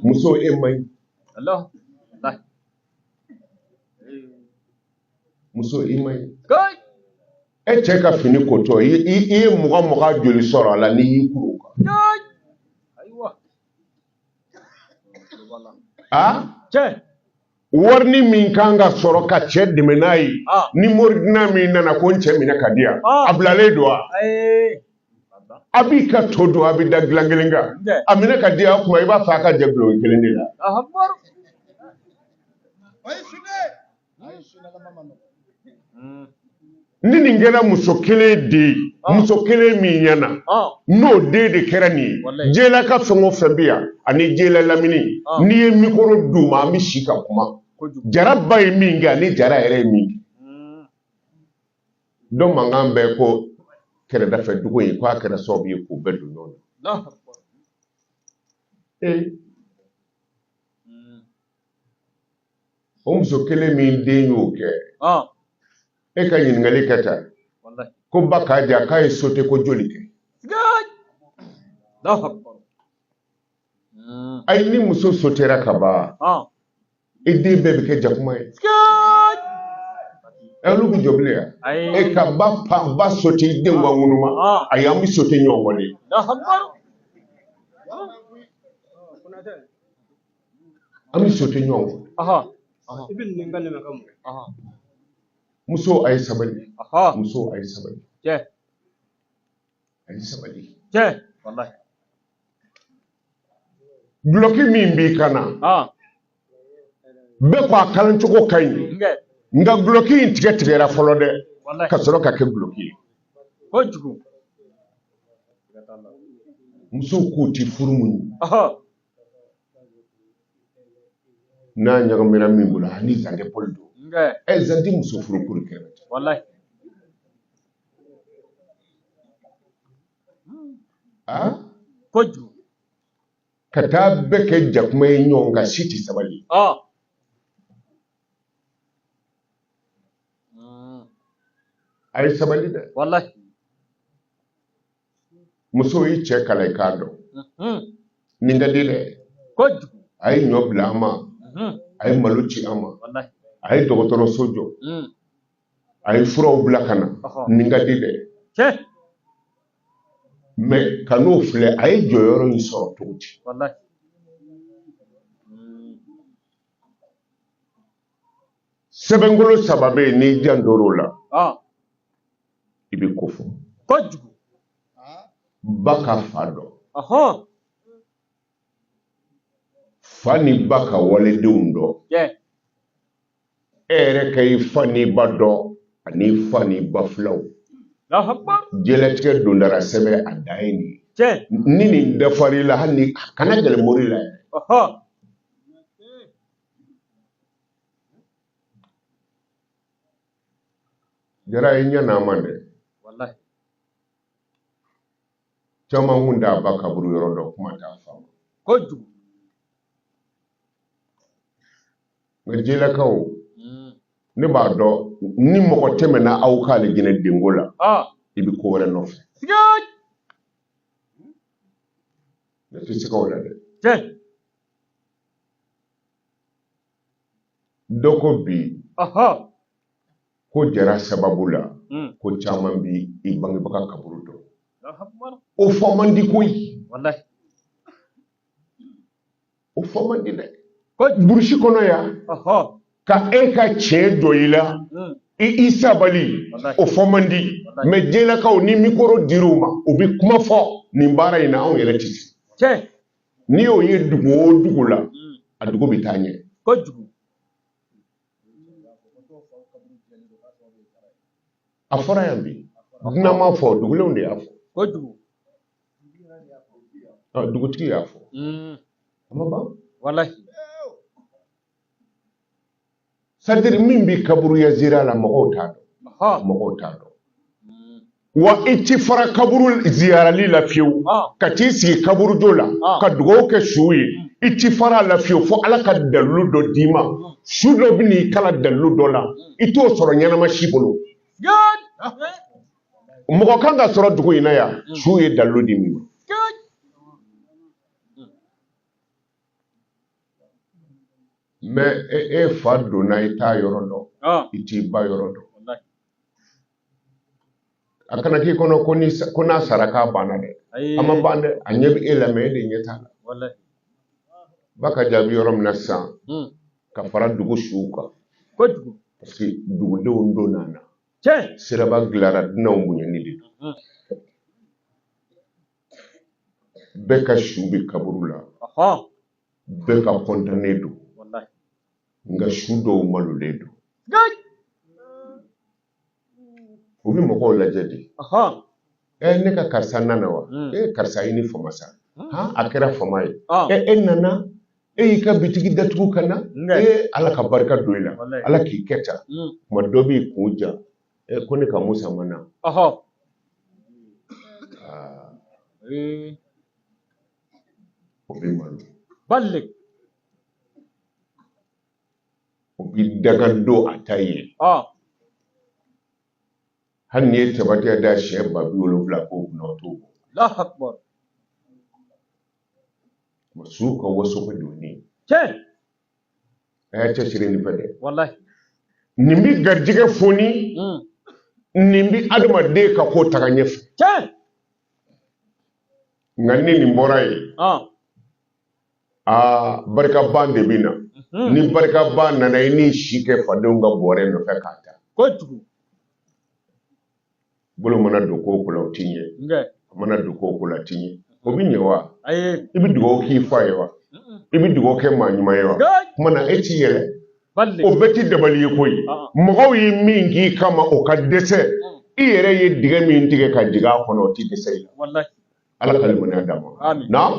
Muso e man ɲi. Muso i man ɲi. E cɛ ka fini kotɔ i ye mugan mugan joli sɔrɔ a la n'i y'i kuru o kan? A warini min kan ka sɔrɔ ka cɛ dɛmɛ n'a ye, ni moridunan min nana ko n cɛ minɛ ka di yan, a bilalen don wa? A b'i ka to dun, a bɛ da dilan kelen kan, a minɛ ka di yan, o tuma i b'a fɛ a ka jɛ bulon kelen de la. Ni nin kɛra muso kelen de ye, muso kelen min ɲɛna, n'o den de kɛra nin ye, jela ka fɛn o fɛn bɛ yan ani jela lamini, n'i ye mikoro d'u ma, an bɛ si ka kuma. Jara ba ye min kɛ ani Jara yɛrɛ ye min kɛ, dɔ mankan bɛɛ ko kɛrɛdafɛ dugu in k'a kɛra sababu ye k'u bɛɛ don ɲɔgɔn na. Ee, o muso kelen min den y'o kɛ, e ka ɲininkali kɛ tan ko ba k'a ja k'a ye sote ko joli kɛ? Ayi, ni muso sotera ka ban, i den bɛɛ bɛ kɛ jakuma ye. Olu bɛ jɔ bilen yan? E ka ba pan ba sote i denw ka ŋunuma. Ayi, an bɛ sote ɲɔgɔn kɔ de. An bɛ sote ɲɔgɔn kɔ. Muso, a ye sabali. Muso, a ye sabali, a ye sabali. Dulɔki min b'i kan na, bɛɛ ko a kalancogo ka ɲi, nka dulɔki in tigɛ tigɛra fɔlɔ dɛ, ka sɔrɔ ka kɛ dulɔki ye. Musow k'u ti furu muɲu, n'a ɲagamina min bolo, ani zante poli don. Ɛ, zante muso furu kuru kɛra. Aa, kojugu. Ka taa bɛɛ kɛ jakuma ye ɲɔgɔn kan, si tɛ sabali. A ye sabali dɛ. Walahi. Muso, y'i cɛ kalan i k'a dɔn. Nin ka di dɛ. Kojugu. A ye ɲɔ bila an ma, a ye malo ci an ma, a ye dɔgɔtɔrɔso jɔ, a ye furaw bila ka na. Nin ka di dɛ. Mɛ ka n'o filɛ, a ye jɔyɔrɔ in sɔrɔ cogo di? Sɛbɛnkolo saba bɛ yen, n'i jantor'o la, i bɛ ko fɔ. Kojugu. Ba ka fa dɔn, fa ni ba ka waledenw dɔn, e yɛrɛ ka i fa n'i ba dɔn ani fa n'i ba filaw. Diɲɛlatigɛ dondara sɛbɛn a dan ye nin ye. Ni nin dafar'i la, hali ni kana gɛlɛn mori la yɛrɛ. Jara ye ɲɛ n'a ma dɛ. Caman kun t'a ba kaburu yɔrɔ dɔn, kuma t'a fa ma. Kojugu. Nka jelakaw, ne b'a dɔn ni mɔgɔ tɛmɛna aw k'ale jinɛ denko la, i bɛ ko wɛrɛ nɔfɛ. Ne tɛ siga o la dɛ. Dɔ ko bi ko Jara sababu la, ko caman bi i bangebaga kaburu dɔn. O fɔ man di koyi, o fɔ man di dɛ. Burusi kɔnɔ yan, ka e ka tiɲɛ dɔ i la, i sabali, o fɔ man di. Mɛ jelakaw, ni mikoro dir'u ma, u bɛ kuma fɔ nin baara in na, anw yɛrɛ tɛ se. N'i y'o ye dugu o dugu la, a dugu bɛ taa ɲɛ. Kojugu. A fɔra yan bi, dunan m'a fɔ, dugulenw de y'a fɔ. Kojugu. Dugutigi y'a fɔ. A ma ban. Walahi. C'est-à-dire min bɛ kaburuya zira la, mɔgɔw t'a dɔn, mɔgɔw t'a dɔn. Wa i ti fara kaburu ziyarali la fiyewu, ka t'i sigi kaburudo la ka dugawu kɛ su ye, i ti fara a la fiyewu fo Ala ka dalilu dɔ d'i ma. Su dɔ bɛ n'i kalan dalilu dɔ la, i t'o sɔrɔ ɲɛnama si bolo. Mɔgɔ kan ka sɔrɔ dugu in na yan, su ye dalilu di min ma. Mais e fa donna, i t'a yɔrɔ dɔn, i t'i ba yɔrɔ dɔn. A kana k'i kɔnɔ ko ni ko n'a sara k'a banna dɛ. A ma ban dɛ, a ɲɛ bɛ e la, mais e de ɲɛ t'a la. Ba ka jaabi yɔrɔ min na sisan, ka fara dugu suw kan, Kojugu. Parce que dugudenw donna na. Tiɲɛ. Siraba dilanra dunanw bonyani de don. Bɛɛ ka su bɛ kaburu la, bɛɛ ka kɔntannen don, nka su dɔw malolen don. U bɛ mɔgɔw lajɛ de. Ɛ, ne ka karisa nana wa? E karisa, i ni fama sa. Han, a kɛra fama ye. Ɛ, e nana, e y'i ka bitigi datugu ka na. E, Ala ka barika don i la, Ala k'i kɛ tan. Tuma dɔ b'i kun ja. Ɛ, ko ne ka Musa ma na. O bɛ malo. Balle. O bɛ daga don a ta ye. Hali n'i ye tabatɛ da siɲɛ 70000 k'o kunna, o t'o bɔ. Allahu akbar. Su ka waso ka don ni. Tiɲɛ. A y'a cɛsiri nin fɛ dɛ. Wallahi. Nin bɛ garijɛgɛ foni, nin bɛ adamaden ka ko taga ɲɛfɛ. Tiɲɛ. Nka ni nin bɔra yen, aa, barikaban de bɛ na. Ni barikaban nana, i n'i si kɛ fadenw ka bɔrɛ nɔfɛ k'a ta. Kojugu. Bolo mana don ko o ko la, o ti ɲɛ. A mana don ko o ko la, a ti ɲɛ. O bɛ ɲɛ wa? Ayi. I bɛ dugawu k'i fa ye wa? I bɛ dugawu kɛ maa ɲuman ye wa? Kuma na, e t'i yɛlɛ. O bɛɛ ti dabali ye koyi. Mɔgɔw ye min k'i kama, o ka dɛsɛ. I yɛrɛ ye dingɛ min tigɛ ka jigin a kɔnɔ, o ti dɛsɛ i la. Ala ka limaniya d'an ma. Naam.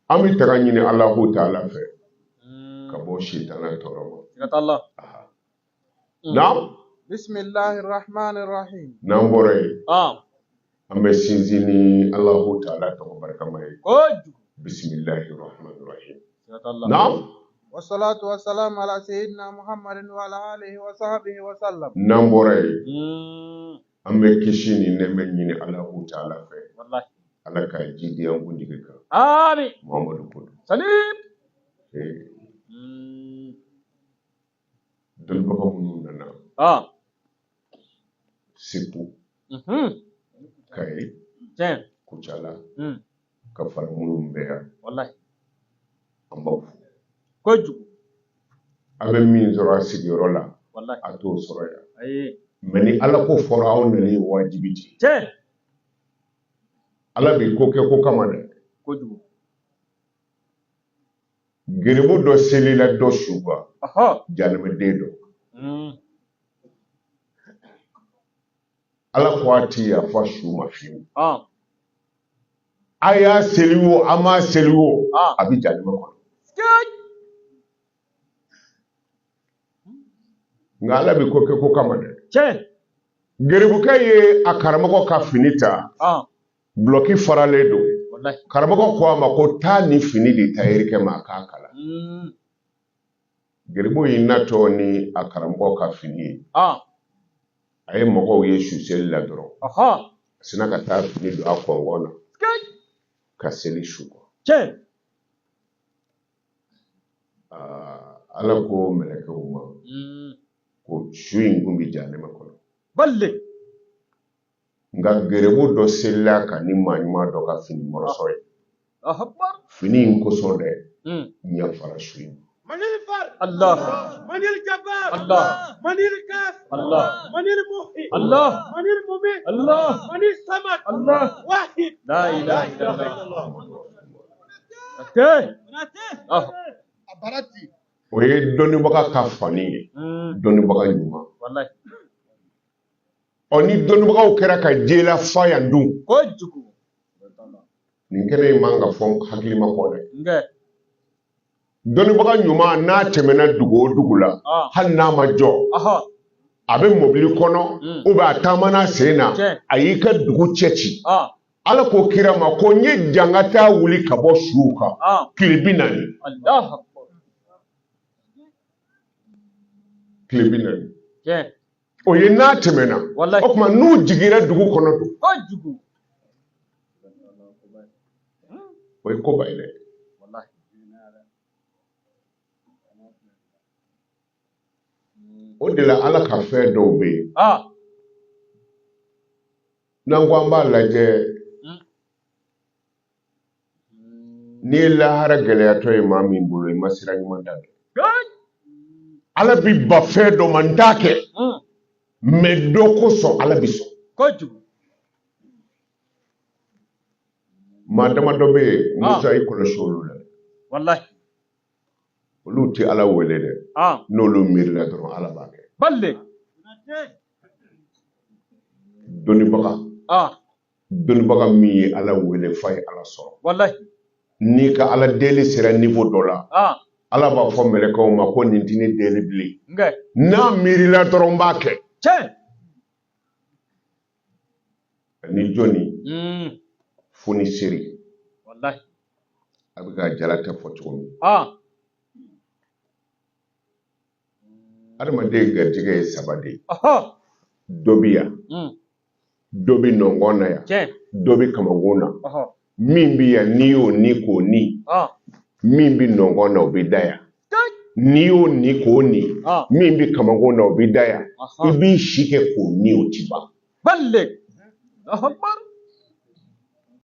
An bɛ tanga ɲini Alahu taala fɛ ka bɔ sitana tɔɔrɔ ma. Naam. N'an bɔra yen, an bɛ sinsin ni Alahu taala tɔgɔ barikama ye. Bisimilahi rahmani rahim. Naam. Wasalatu wasalamu ala sayyidina Muhammadin wa ala alihi wa sahbihi wa sallam. N'an bɔra yen, an bɛ kisi ni nɛɛmɛ ɲini Alahu taala fɛ. Ala ka jidi an kuntigi kan. Amin. Muhammadu ko don. Salim. Dɔnnibaga minnu nana Segu, Kayi, Kucala, ka fara minnu bɛ yan, an b'aw fo. Kojugu. A bɛ min sɔrɔ a sigiyɔrɔ la, a t'o sɔrɔ yan. Mais ni Ala ko fɔra, aw nali ye wajibi de ye. Ala bɛ ko kɛ ko kama dɛ. Kojugu. Geribu dɔ selila dɔ su kan, jahanamɛden dɔ. Ala ko a ti yafa su ma fiyewu. A y'a seli o, a m'a seli o, a bɛ jahanamɛ kɔnɔ. Nka Ala bɛ ko kɛ ko kama dɛ. Geribukɛ ye a karamɔgɔ ka fini ta, dulɔki faralen don. Karamɔgɔ ko a ma ko taa nin fini di tayɛrikɛ ma, a k'a kala. Geribu y'i natɔ ni a karamɔgɔ ka fini ye. A ye mɔgɔw ye suseli la dɔrɔn, a sinna ka taa fini don a kɔngɔn na ka seli su kɔ. Ala ko mɛlɛkɛw ma ko su in kun bɛ jahanama kɔnɔ. Nka geribu dɔ selila kan ni maa ɲuman dɔ ka fini mɔrɔsɔ ye. Fini in kosɔn dɛ, n yafara su in ma. Allah. Manil Jabbar. Allah. Manil Kaf. Allah. Manil Muhi. Allah. Manil Mumit. Allah. Manil Samad. Allah. Wahid. La ilaha illallah. Okay. Ah. O ye dɔnnibaga ka fani ye, dɔnnibaga ɲuman. Wallahi. Ɔ, ni dɔnnibagaw kɛra ka jela fa yan dun. Kojugu. Nin kɛnɛ in man ka fɔ hakilima kɔ dɛ. Nka. Dɔnnibaga ɲuman n'a tɛmɛna dugu o dugu la, hali n'a ma jɔ, a bɛ mobili kɔnɔ ou bien a taamana sen na, a y'i ka dugu cɛ ci. Ala ko kira ma ko n ye jangata wuli ka bɔ suw kan tile 40. Tile 40. O ye n'a tɛmɛna. O tuma n'u jiginra dugu kɔnɔ dun, o ye koba ye dɛ. O de la Ala ka fɛn dɔw bɛ yen, n'an ko an b'a lajɛ, n'i ye lahara gɛlɛyatɔ ye maa min bolo, i ma sira ɲuman ta dɛ. Ala bi ban fɛn dɔ ma, n t'a kɛ, mais dɔ kosɔn Ala bi sɔn. Kojugu. Maa damadɔ bɛ yen, Musa, i kɔlɔsi olu la. Wallahi. Olu tɛ Ala wele dɛ. N'olu miirila dɔrɔn, Ala b'a kɛ. Balle. Dɔnnibaga, dɔnnibaga min ye Ala wele f'a ye Ala sɔrɔ. Wallahi. N'i ka Ala deli sera niveau dɔ la, Ala b'a fɔ mɛlɛkɛw ma ko nin tɛ ne deli bilen. N'a miirila dɔrɔn, n b'a kɛ. Tiɲɛ. Ani jɔnni? Fonisere. Wallahi. A bɛ ka jala tɛ fɔ cogo min, adamaden garijɛgɛ ye saba de ye. Dɔ bɛ yan, dɔ bɛ nɔngɔn na yan, dɔ bɛ kamankun na. Min bɛ yan, n'i y'o ni k'o ni, min bɛ nɔngɔn na, o bɛ da yan. N'i y'o ni k'o ni, min bɛ kamankun na, o bɛ da yan. I b'i si kɛ k'o ni, o ti ban. Balle. Allahu Akbar.